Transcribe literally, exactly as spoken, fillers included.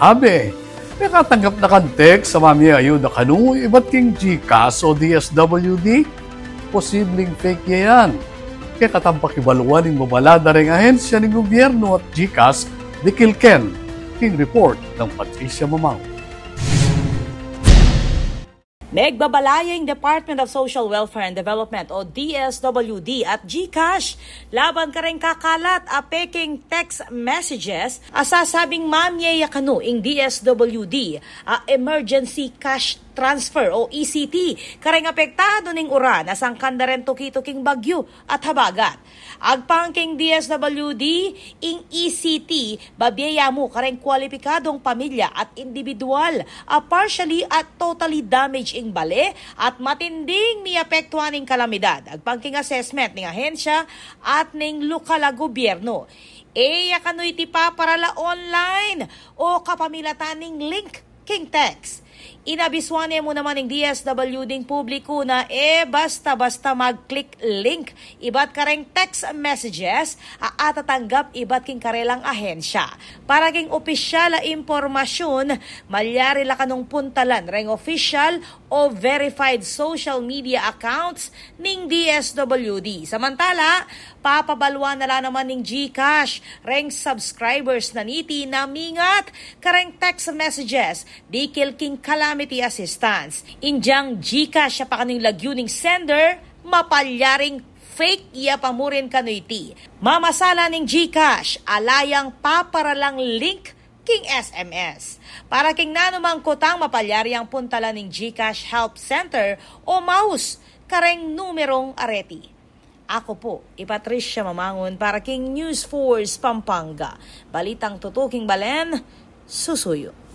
Abe, mekatanggap na kang text a mamie ayuda kanu ibat king GCash o DSWD? Posibleng fake ya yan. Kekatang pakibaluan ing babala da reng ahensya ning gubyernu at GCash, dikil ken king report nang Patricia Mamang. Megbabalaya ing Department of Social Welfare and Development o DSWD at GCash laban kareng kakalat a pekeng text messages a sasabing mamie ya kanu ing DSWD a emergency cash transfer o ECT kareng apektado ning uran a sangkan da reng tuki-tuking bagyu at habagat. Agpang king DSWD, ing ECT babie ya mu kareng kwalipikadong pamilya at indibidwal a partially at totally damage ing bale at matinding miapektuan ning kalamidad. Agpang king assessment ning ahensya at ning lokal a gubyernu. E ya kanu iti paparala online o kapamilatan ning link king text. Inabisuan ne mu naman ning DSWD ing publiku na e basta-basta mag-click link ibat kareng text messages a atatanggap ibat king karelang ahensya. Para king opisyal a impormasyun, malyari la kanung puntalan reng official o verified social media accounts ning DSWD. Samantala, papabaluan na la naman ning GCash reng subscribers na niti na mingat kareng text messages dikil king calamity assistance. Inyang GCash a pakanu ing lagyu ning sender, mapalyaring fake ya pa mu rin kanu iti. Mamasala ning GCash, ala yang paparalang link king SMS. Para king nanumang kutang, mapalyari yang puntalan ning GCash Help Center o MAUS kareng numerong areti. Aku pu i Patricia Mamangun para king News Force Pampanga. Balitang tutuking balen, susuyu.